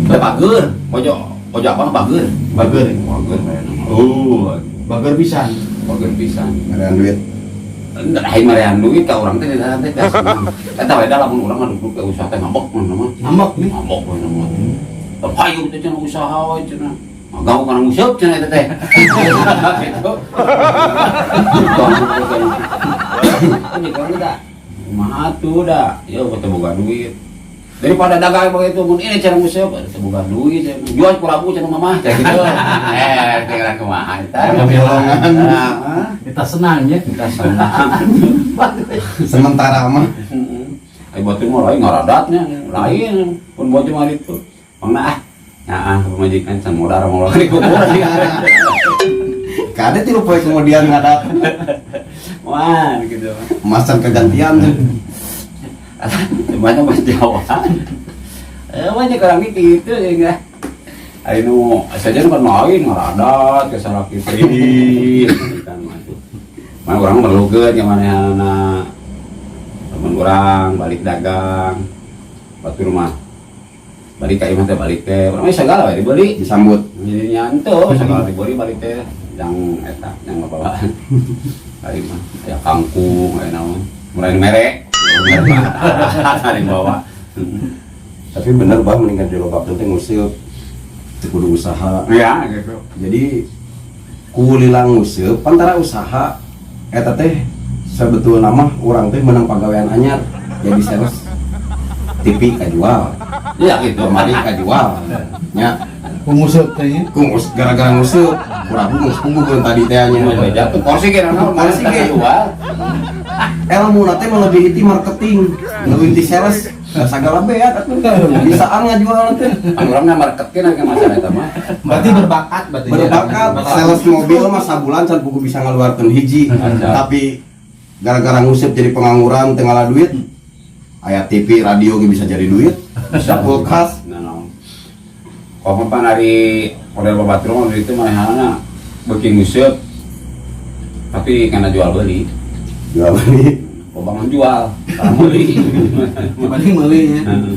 Teh bager, pojok pojok apa bager? Bager. Bager kayaknya. Oh, Bager pisan. Bager pisan. Ada duit. Enggak lain marean duit ka urang teh di dalam teh senang. Eta we da lamun urang mah duduk ke usaha teh ngambek mah mah. Ngambek nih. Ngambek we mah. Hayu teh cenah usaha we cenah. Ngaganggu kana nguseup cenah eta teh. Gitu. Ini orang dah. Kumaha tuh dah. Ya teu boga duit. Daripada dagang begitu mun ini cara nguseup teu boga duit, jual ku rabu cenah mamah kayak gitu. Eh, tinggal kumaha eta. Bohongan. Nah, Kita senang ya. kita senang. Sementara mah. Ai batur mah lain ngaradatnya, lain pun baju mah itu. Mangna ah. Ya ah, pamajikan can modal mau di kuburan. Kade 3 poe kemudian ngadat. Wah, gitu. Masan kegantian tuh. Banyak bahasa Jawa. Eh, banyak orang gitu ya enggak. Ayo nu saja kan lain ngaradat ke salak istri kan masuk. Mana orang merlukeun yang mana temen orang balik dagang batur rumah balik ka imah teh, balik teh urang mah segala we dibeli. Disambut. Jadi nyanto segala dibeli, balik teh yang eta yang bawa balik mah aya kangkung, aya naon, mulai mere ada yang bawa. Tapi bener bah, mendingan dilobakkeun teh nguseup. Teu kudu usaha. Ya gitu. Jadi ku lila nguseup antara usaha eta teh sebetulna mah urang teh menang pagawean anyar jadi sales. TV kajual, ya gitu. Lemari kajual nya. Penguseup teh nya. Ku gara-gara nguseup kurang geus puguh tadi teh nya. Jatuh kursi kira naon. Kursi ge. Jual. Ilmu teh melebihi ti marketing, melebihi ti sales. Da sagala beat atuh bisaan ngajual teh. Anu urang mah marketing ke masalah eta mah. Berarti berbakat berarti ya. Berbakat. Sales mobil mah sabulan can puguh bisa ngaluarkeun hiji, tapi gara-gara nguseup jadi pengangguran teu ngala duit, aya TV radio ge bisa jadi duit, bisa kulkas. Nah, naon kalau pan ari model babatur mah itu manehna beuki nguseup tapi karena jual beli. Jual beli. Bangun jual, sekarang beli. Dibanding meuli nya. Heeh.